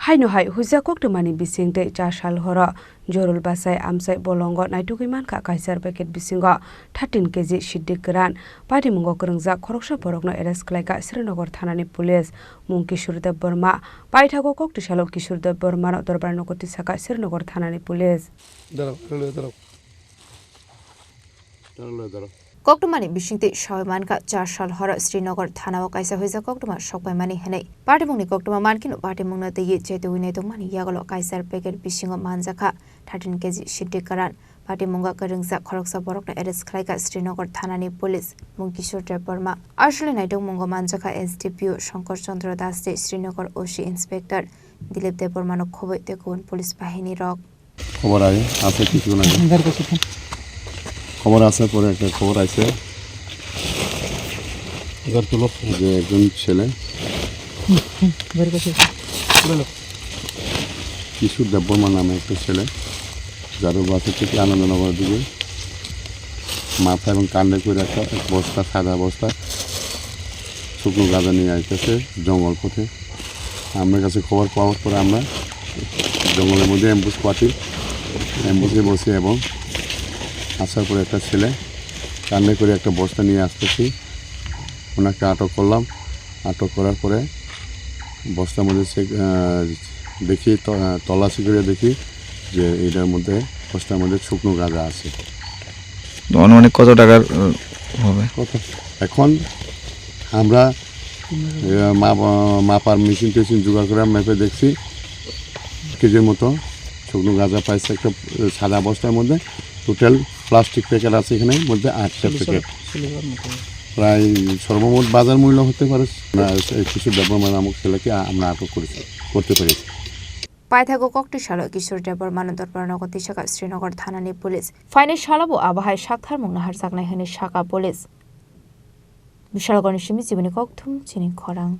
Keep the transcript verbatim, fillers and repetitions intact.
Haino hai huijak koktwmani bising tei char sal horo Jorul Bachai Amchai bolongo naitugwi mankha kaisar packet bisingo thirteen K G siddik kwran. Patimungo kwrwngjak khoroksa borokno arrest khlaikha Srinagar thanani police, mung Kishore Debbarma. Paithago koktwi salo Kishore Debbarmano dorbar nogo tisakha Srinagar thanani police. Darao, relo darao. Darao, darao. Koktwmani bisingtwi sawi mankha, char sal horo Srinagar thanao kaisa huijak koktwma sokpaimani hwnwi. Patimungni koktwma mankheno patimungno twiwi chetwi naitokmani yagulo kaisar packet bisingo manjakha thirteen K G siddik kwran. Patimungo kwrwngjak khoroksa borokno arrest khlaikha Srinagar thanani police, mung Kishore Debbarma. Aswlwi naitokmungo manjakha S D P O Shankar Chandra Das tei Srinagar O C Inspector Dilip Debbarmano khobwi tei kubun police bahini rok. খবর আয়, আছে কিছু না। খবর আছে, পরে একটা খবর আছে। এবার তুলো। যে একজন ছেলে। কিশোর দেববর্মা নামে একটা ছেলে, যার বাসা থেকে আনন্দনগরের দিকে মাথা এবং কাঁধে করে একটা বস্তা, সাদা বস্তা, শুকনো গাঁজা নিয়ে আসতেছে জঙ্গল পথে। আমার কাছে খবর পাওয়ার পরে আমরা জঙ্গলের মধ্যে অ্যাম্বুশ পাতি, অ্যাম্বুশে বসে এবং আসার পরে একটা ছেলে কাঁধে করে একটা বস্তা নিয়ে আসতেছি, ওনাকে আটক করলাম। আটক করার পরে বস্তার মধ্যে চেক, আহ, দেখি, ত-, আহ, তল্লাশি করে দেখি যে এটার মধ্যে, বস্তার মধ্যে শুকনো গাঁজা আছে। তো আনুমানিক কত টাকার, আহ, হবে? কত? এখন আমরা, আহ, মাপ-, আহ, মাপার মেশিন টেশিন জোগাড় করে মেপে দেখছি কেজির মতো শুকনো গাঁজা পাইছে একটা, আহ, সাদা বস্তার মধ্যে। টোটাল প্লাস্টিক প্যাকেট আছে এখানে মধ্যে আটটা প্যাকেট। প্রায় সর্বমোট বাজার মূল্য হতে পারে না, এই কিশোর দেববর্মা নামক ছেলেকে আ-, আমরা আটক করেছি, করতে পেরেছি। Paithago koktwi salo Kishore Debbarmano dorbar nogo tisakha Srinagar thanani police. Phainai salo bo abo hai saktharmung naharjaknai hwnwi sakha police. Bishalgarhni simi Jiboni Kokthum chini khorang.